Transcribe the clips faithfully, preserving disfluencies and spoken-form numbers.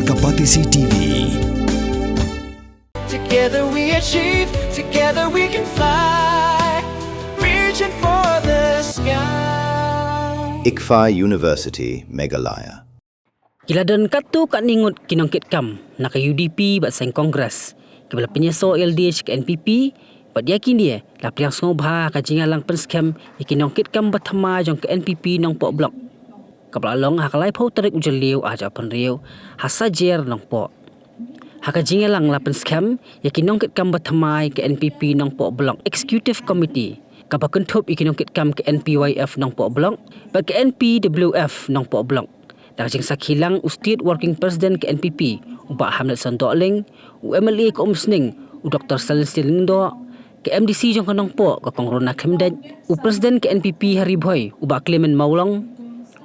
Ka Batesi T V. Together we achieve, together we can fly, reaching for the sky. ICFAI University, Meghalaya. Ki la don katto katne ngut ki nongkitkam na ka U D P bad seng Congress kiba la pynïasoh ïalade sha ka N P P, bad ïa kine la pdiang sngewbha ha ka jingïalang pynskhem ïa ki nongkitkam ba thymmai jong ka N P P Nongpoh Block, kaba la long ha ka laiphew tarik u Jylliew arhajar arphew hynriew ha Sajer Nongpoh. Ha ka jingïalang la pynskhem ïa ki nongkitkam ba thymmai ka N P P Nongpoh Block Executive Committee, kaba kynthup ïa ki nongkitkam ka N P Y F Nongpoh Block bad ka N P W F Nongpoh Block. Da ka jingsakhi lang u State Working President ka N P P, u Bah Hamletson Dohling, u M L A ka Umsning, u Doktor Celestine Lyngdoh, ka M D C jong ka Nongpoh ka Kong Rona Khymdeit, u President ka N P P ha Ri Bhoi, u Bah Clement Mawlong,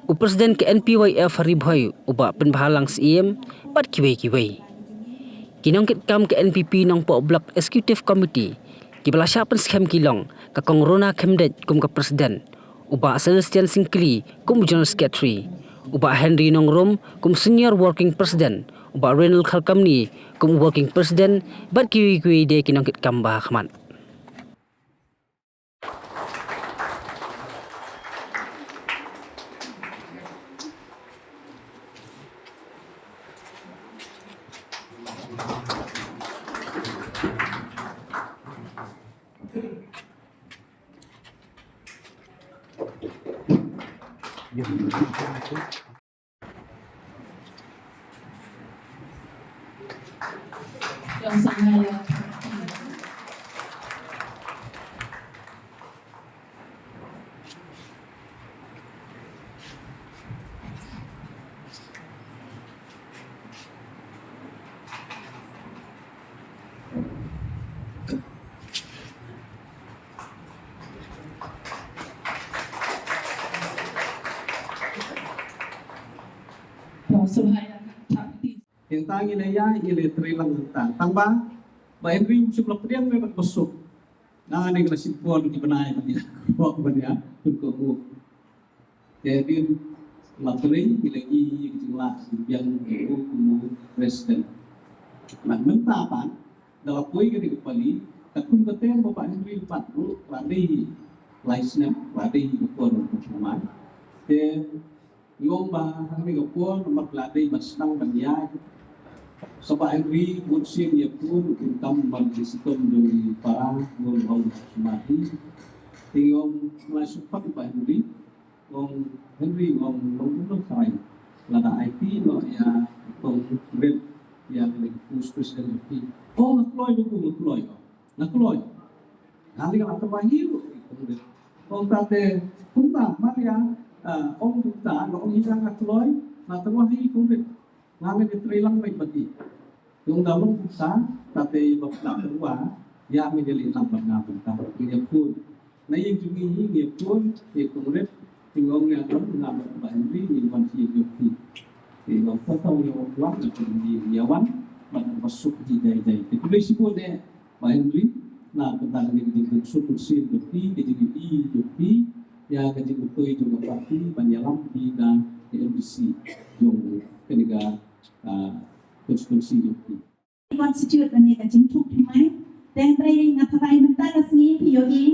u President ka N P Y F ha Ri Bhoi, u Bah Pynbhalang Syiem, bad kiwei kiwei. Ki nongkitkam ka N P P Nongpoh Block Executive Committee kiba la shah pynskhem ki long ka Kong Rona Khymdeit kum ka President, u Bah Celestine Syngkli kum u General Secretary, u Bah Henry Nongrum kum Senior Working President, u Bah Reynold Kharkamni kum u Working President, bad kiwei kiwei de ki nongkitkam ba ha khmat. Te tang ngi la ïa, ngi la trei lang tang. Tang ba, Bah Henry um shym la pdiang me bad ba suk. Nga ne ka la shim por ki bnai ban ïa, ban ïa, pynkoh u. Te hadien la trei, ngi la ïohi ïa ka jinglah, biang u kum u president. Bad mynta pat, da la poi kane ka pali, katkum ka term ba Bah Henry pat ruh, la dei lai snem, la dei ka por ba thymmai. Te Ngi ong ba ha kane ka por namar la dei ban sdang ban ïaid. Sa Bah Henry, bun sien ïa pun, u kyrkhu ban ki shitom jong ki para, bun ong sumati. Te ngi ong, ngi la shu pat Bah Henry, ong Henry, ong long long sarai. Lada aiti noh ïa Kong Rit ïa kane ka post president jong phi. Ong nga kloi, ong nga kloi. Nga kloi. Nga li nga la tyrwa hi ruh ki Kong Rit. Ong ta te, kumta, Maria, ah, ong kumta, nga ong hi nga kloi, nga tyrwa hi Kong Rit. Nga ngan ïatrei lang beit bad i. Te ong da long kumta, ta te ba la tyrwa, ïa ngan ïaleh lang bad nga kumta. Ngi ïaphone. Na ïing jong ngi hi ngi ïaphone, ïa Kong Rit, te ong ïa nga, nga bad Bah Henry, ngi wan hi ïa phi. Te ong ta ta ïa ong wan, ngi ïa wan, bad ba suk hi jai jai. Te khublei shibun eh, Bah Henry, na ka bynta kane ka jingkyrshan mynsiem jong phi, ka jingïohi jong phi, ïa ka jingmyntoi jong ka party, ban ïalam phi da ka M D C jong kane ka, ah, constituency jong phi. Constitute kane ka jingthung thymmai, te hynrei nga tharai mynta ka sngi phi ïohi.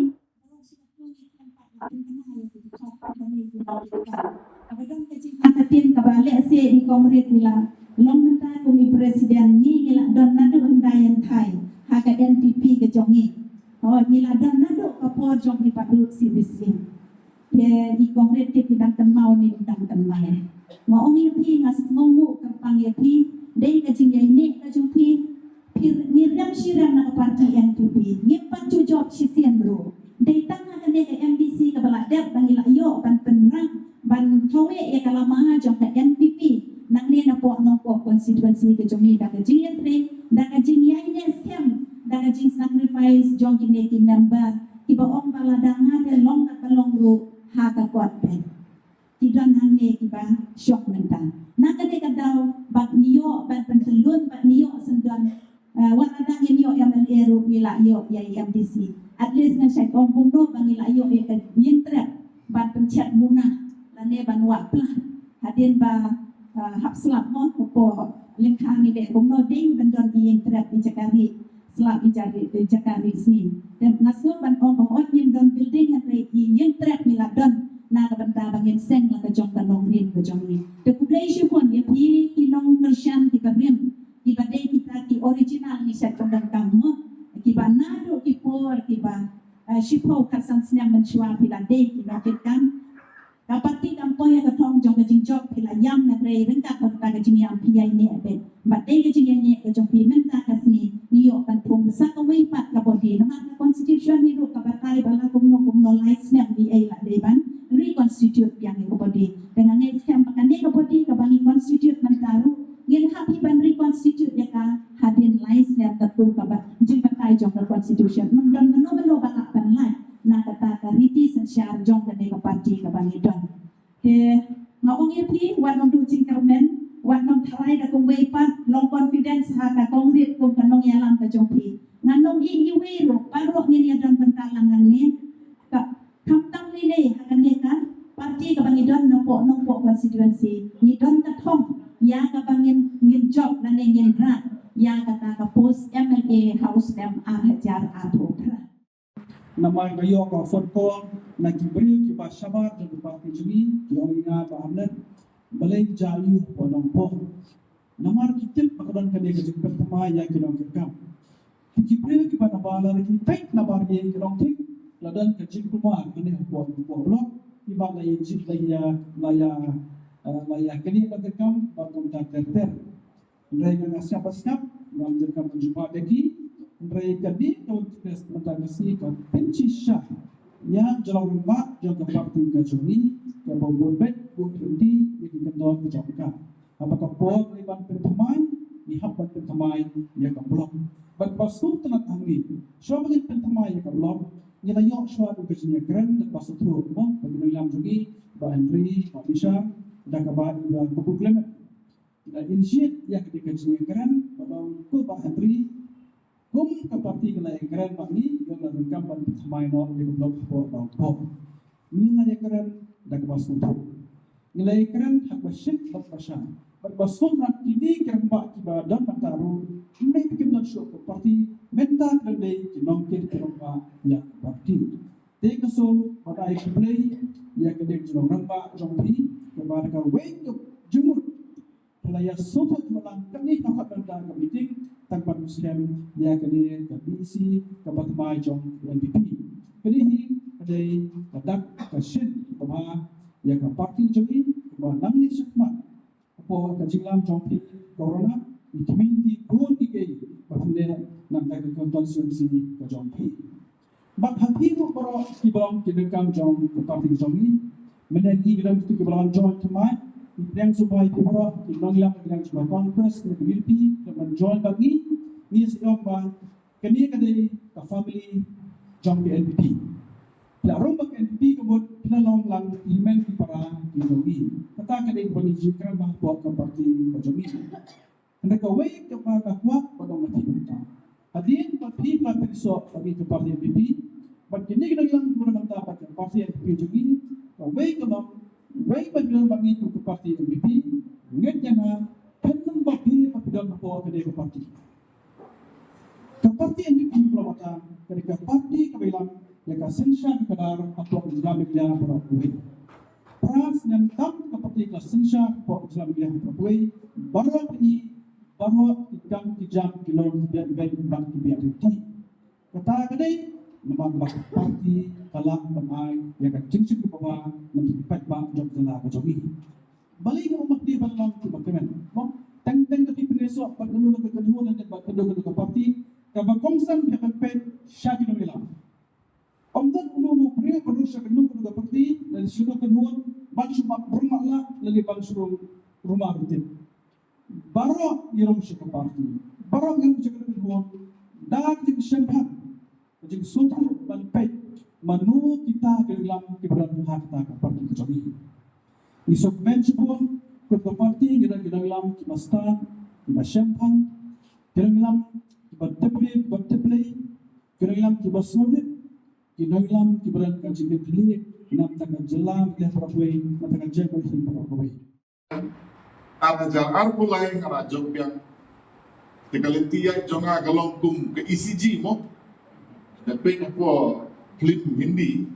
Kaba don ka jingmyntoi kaba lehse i Kong Rit i la long mynta kum i president, ngi ngi la don naduh hyndai hynthai ha ka N P P ka jong ngi. Hooid, ngi la don naduh ka por jong i Bah Ruth C. Bishing. Te i Kong Rit te ki dang kynmaw ne ki dang kynmaw. Nga ong ïa phi, nga sngewnguh kyrpang ïa phi, dei ka jingïaineh ka jong phi. Phi, ngi rem shi rem na ka party N P P. Ngim pat ju jop shisien ruh. Dei tang ha kane ka M D C kaba la dep ba ngi la ïoh ban pynrang ban thaw ïa ka lama jong ka N P P. Nangne na Nongpoh constituency ka jong ngi da ka jingïatrei, da ka jingïaineh skhem, da ka jingsacrifice jong kine ki member kiba ong ba lada nga te long kaba long ruh ha ka kot peit. Ki don hangne kiba shong mynta. Na kane ka daw bad ngi ïoh ban pyntyllun bad ngi ïoh sngewdon, eh, wat lada ngim ïoh M L A ruh ngi la ïoh ïa i M D C. At least ngan shait ong kumno ba ngi la ïoh ïa ka ïingtrep ban pynjot muna lane ban wah pla hadien ba, eh, hap slap mo ko Lyngkha ngi leh kumno dei ban don i ïing trep i jaka ri slap i jaka ri, i jaka ri sngi. Te nga sngew ban ong ba hooid ngim don building hynrei i ïing trep ngi la don na ka bynta ba ngin seng la ka jong ka nongrim ka jong ngi. Te khublei shibun ïa phi ki nongkyrshan kiba rim, kiba dei kita ki original ngi shet pyndonkam mo, kiba naduh ki por kiba, eh, shiphew khatsan snem mynshuwa phi la dei ki nongkitkam. Ka parti kam poi ha ka thong jong ka jingjop, phi la ïam, hynrei ryngkat bad ka jingïam phi ïaineh beit. Bad dei ka jingïaineh ka jong phi mynta ka sngi ngi ïoh ban thung sa kawei pat ka body, namar ka constitution hi ruh ka batai ba la kumno kumno lai snem ngi ei la dei ban reconstitute biang ïa ka body. Te nga ngeit skhem ba kane ka body kaba ngi constitute mynta ruh ngin hap hi ban reconstitute ïa ka hadien lai snem, katkum kaba jingbatai jong ka constitution. Ym don mano mano ba lah ban lait na kata ka riti synshar jong kane ka parti kaba ngi don. Te nga ong ïa phi, wat nym duh jingkyrmen, wat nym tharai da kumwei pat, long confidence ha ka kongrit kum ka nongïalam ka jong phi. Ngan nym ïeh iwei ruh, baroh ngin ïadon bynta lang hangne. Ka, khamtam lei lei ha kane ka parti kaba ngi don napoh Nongpoh constituency, ngi don ka thong ïa kaba ngin, ngin jop lane ngin rah ïa kata ka post M L A ha u snem ar hajar arphew phra. Namar nga ïoh ka phone call na ki briew kiba shabar jong ka parti jong ngi, ki ong ïa nga, Bah Hamlet, balei jia aiu hapoh Nongpoh? Namar ki tip ba ka don kane ka jingpynthymmai ïa ki nongkitkam. Ki briew kiba nabar, lada ki peit nabar ïa ki nongthik, la don ka jingkulmar kane hapoh Nongpoh Block, kiba la ïa jied, la ïa, la ïa, eh, la ïa kane nongkitkam bad kumta ter ter. Hynrei nga, nga sngap ba sngap, ngam donkam ban jubab ïa ki. Hynrei ka dei ka wan test mynta ka sngi ka pynshisha ïa jong u rangbah jong ka parti ka jong ngi, kaba bun beit u pynti ïa ki kyndon ka jong ka. Haba ka por ka dei ban pynthymmai, ngi hap ban pynthymmai ïa ka block. Bad ba sngewtynnat hangne, shuwa ba ngin pynthymmai ïa ka block, ngi la ïoh shuwa ruh ka jingïakren da kaba sngewthuh, mo, ba ki nongïalam jong ngi, Bah Henry, Bah Bishar, da kaba ïa ka Bah Klement. Ngi la initiate ïa ka dei ka jingïakren, ba dang ko Bah Henry, kum ka parti ngi la ïakren ba ngi, ngi la donkam ban pynthymmai noh ïa ka block hapoh Nongpoh. Ngi la ïakren da kaba sngewthuh. Ngi la ïakren ha kaba shit bad kaba shai. Bad ba sngewtynnat kine ki rangbah kiba don mynta ruh, ym dei ba kim don shuh ka parti, mynta ki dei ki nongkit ki rangbah ïa ka parti. Te ka shu ba ai khublei ïa ka dei ka jong rangbah jong phi, kaba da kawei ka jingmut phi la ïa sngewthuh lang kane ka hok nangta ka meeting, tang ban skhem ïa kane ka B C kaba thymmai jong N P P. Kane hi ka dei ka dak ka shin kaba ïa ka parti jong ngi, kaba nangne shakhmat hapoh ka jingïalam jong phi Corona, ngi khmih ki bun kiei kiei ba phin leh nangta ka constituency ka jong phi. Bad ha phi ruh baroh kiba long ki nongkam jong ka parti jong ngi, mynne ngi ki don kitu kiba la wan join thymmai, ngi pdiang sngewbha ïa phi baroh ki nongïalam, ki nongïalam jong ka Congress, ki N P P, kiba la wan join bad ngi, ngi sa ïoh ba kane ka dei ka family jong ka N P P. Phi la rung bad ka N P P ka mut phi la long lang hynmen ki para ki jong ngi. Kata ka dei kaba ngi jingkren bha hapoh ka parti ka jong ngi. Hynrei kawei kaba nga kwah ban ong ïa phi mynta, hadien ba phi la pynsoh bad ngi ka parti N P P, bad kine ki nongïalam kiba don mynta bad ka parti N P P jong ngi, kawei ka long, wei ba phi don bad ngi kum ka parti N P P, ngeit ïa nga, khlem ba phi ba phi don hapoh kane ka parti. Ka parti N P P ba la wan, ka dei ka parti kaba ïalam ïa ka synshar ka kdar hapoh ka jylla Meghalaya baroh kawei. Phra snem tam ka parti ka synshar hapoh ka jylla Meghalaya baroh kawei, baroh ki, baroh ki kam ki jam ki long ki biang beit bad ki biang riti. Kata ka dei namar ba ka parti ka lah ban ai ïa ka jingshit kaba bha na ki paidbah jong ka jylla ka jong ngi. Balei nga ong ba phi ban long kiba kmen? Mo, teng teng da phi pynïasoh bad kano kano ka kynhun lane bad kano kano ka parti, kaba kongsan phi hap ban peit sha ki nongïalam. Ym don uno uno u briew ba rung sha kano kano ka parti lane sha kano ka kynhun ban shu map rung map lah lane ban shu rung rung map rung tip. Baroh ngi rung sha ka parti, baroh ngi rung sha kano ka kynhun, da ka jingshemphang, ka jingsngewthuh ban peit mano kita ki nongïalam kiba don ha kata ka parti ka jong ngi. Ngi sngewkmen shibun, kum ka parti ngi don ki nongïalam kiba stad, kiba shemphang, ki nongïalam kiba tip ri, kiba tip lei, ki nongïalam kiba sngewrit, ki nongïalam kiba don ka jingkitkhlieh na bynta ka jylla Meghalaya baroh kawei, na bynta ka jaitbynriew baroh kawei. Ar hajar arphew lai nga la jop biang. Te ka lynti ïaid jong nga ka long kum ka E C G mo. Nga peit hapoh film Hindi.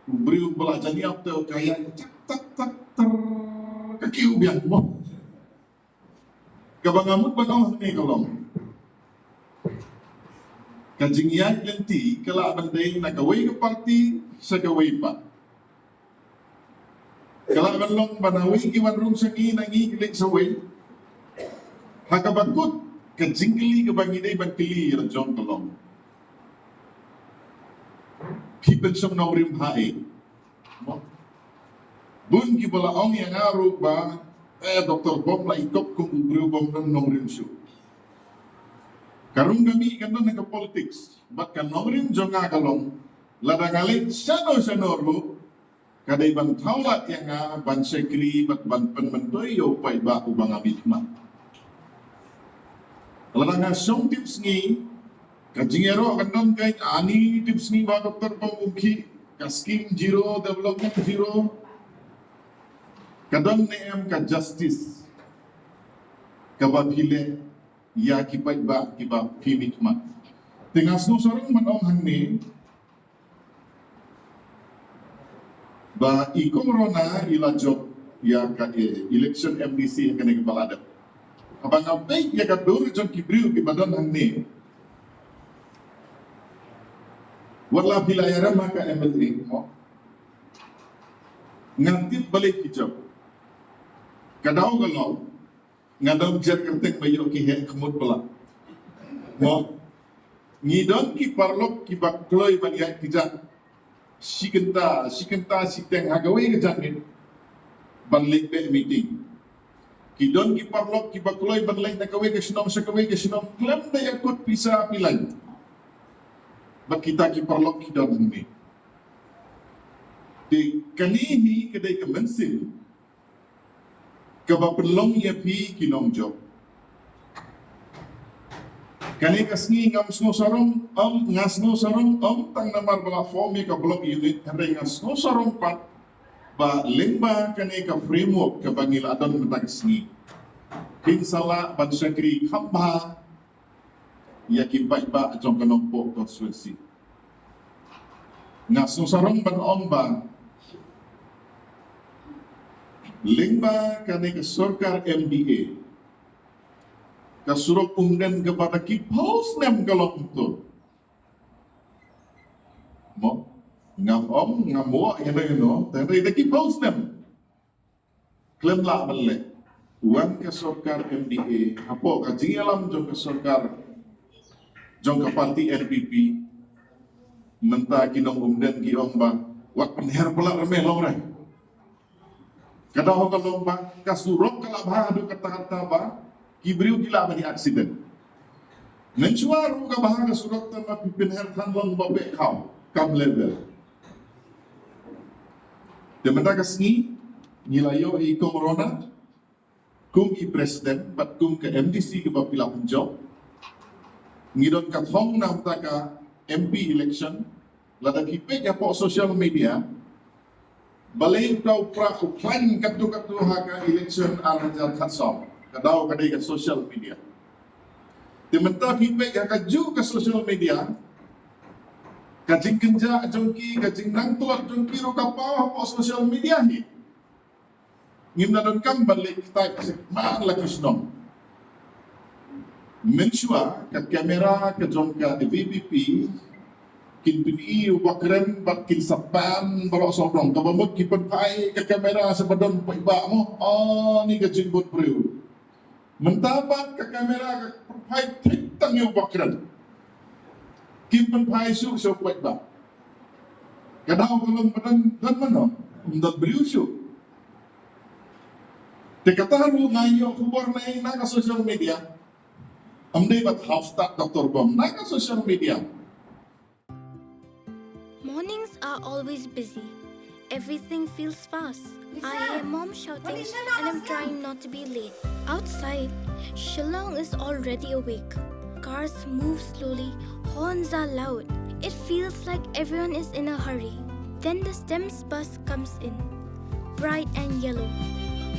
U briew ba la jan ïap te ka ïaid tak tak tak ter, ka kiew biang mo. Kaba nga mut ban ong hangne ka long, ka jingïaid lynti ka lah ban dei na kawei ka parti sha kawei pat. Ka lah ban long ba na wei ki wan rung sha ngi, na ngi ki leit sha wei. Ha kaba kut, ka jingkylli kaba ngi dei ban kylli ïa la jong ka long, phi pynshong nongrim ha ei? Mo. Bun kiba la ong ïa nga ruh ba, eh, Doktor Bom la i kop kum u briew bym don nongrim shuh. Ka rung ka mih kan don ha ka politics, bad ka nongrim jong nga ka long, lada nga leit shano shano ruh, ka dei ban thaw lad ïa nga ban shakri bad ban pynmyntoi ïa u paidbah uba nga mihkhmat. Lada nga shong tipsngi, ka jingïaroh kan don ka, ani tipsngi ba Doktor Bom u khih, ka skim zero, development zero. Ka don ne em ka justice kaba phi leh ïa ki paidbah kiba phi mihkhmat? Te nga sngewsarong ban ong hangne ba i Kong Rona i la jop ïa ka, eh, election M D C ha kane kaba la dep. Haba nga peit ïa ka dur jong ki briew kiba don hangne, wat la phi la ïarem ha ka M L A mo, nga tip balei ki jop. Ka daw ka long, nga dang jer kyrteng ba ïoh ki heh khmut ba la. Mo. Ngi don ki paralok kiba kloi ban ïaid kjat shi kynta, shi kynta shiteng ha kawei ka janmiet ban leit beh meeting. Ki don ki paralok kiba kloi ban leit na kawei ka shnong sha kawei ka shnong khlem da ïakut pisa pilai. Bad kita ki paralok ki don hangne. Te kane hi ka dei ka mynsiem kaba pynlong ïa phi ki nongjop. Kane ka sngi ngam sngewsarong, ym, nga sngewsarong ym tang namar ba la form ïa ka block unit, hynrei nga sngewsarong pat ba lyngba kane ka framework kaba ngi la don mynta ka sngi, phin sa lah ban shakri kham bha ïa ki paidbah jong ka Nongpoh constituency. Nga sngewsarong ban ong ba lyngba kane ka sorkar M D A, ka surok Umden kaba da ki phew snem ka long kumto. Mo, ngam ong, ngam wad ïa no ïa no, hynrei da ki phew snem khlem lah ban leh. Wan ka sorkar M D A, hapoh ka jingïalam jong ka sorkar jong ka parti N P P, mynta ki nong Umden ki ong ba wat pynher palat re meh, long re. Ka daw ka long ba ka surok ka la bha haduh katta katta ba ki briew ki lah ban ïa accident. Mynshuwa ruh ka bha ka surok, tang ba phi pynher than long ba beh khaw, kam level. Te mynta ka sngi ngi la ïoh i Kong Rona kum i president bad kum ka M D C kaba phi la pynjop. Ngi don ka thong na mynta ka M P election. Lada phi peit hapoh social media, balei uta u prah u khlaiñ katto katto ha ka election ar hajar khatsaw, ka daw ka dei ka social media. Te mynta phi peit ha kajuh ka social media, ka jingkynjah jong ki, ka jingnang tlot jong ki ruh ka paw hapoh social media hi. Ngim da donkam ban leh kata sha man la ki shnong. Mynshuwa ka kamera ka jong ka V P P kin pyni u ba kren bad kin sa pan baroh sawdong, kaba mut ki pynphai ka kamera sha ba don paidbah mo. Oh, ni ka jingbud briew. Mynta pat ka kamera ka pynphai thik tang ïa u ba kren. Kim pynphai shuh sha u paidbah. Ka daw ka long ba don, don mano, ym don briew shuh. Te kata ruh nga ïoh khubor na, na ka social media. Ym dei ba thaw stad Doktor Bom, na ka social media. Mornings are always busy. Everything feels fast. I hear mom shouting and I'm trying not to be late. Outside, Shillong is already awake. Cars move slowly, horns are loud. It feels like everyone is in a hurry. Then the STEMS bus comes in. Bright and yellow.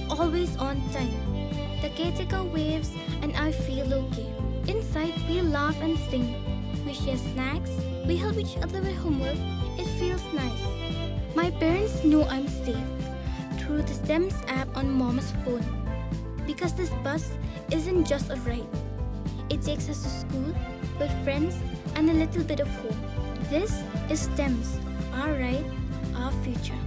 Always on time. Caretaker waves and I feel okay. Inside, we laugh and sing. We share snacks. We help each other with homework. It feels nice. My parents know I'm safe through the STEMS app on mom's phone. Because this bus isn't just a ride. It takes us to school, with friends, and a little bit of home. This is STEMS, our ride, our future.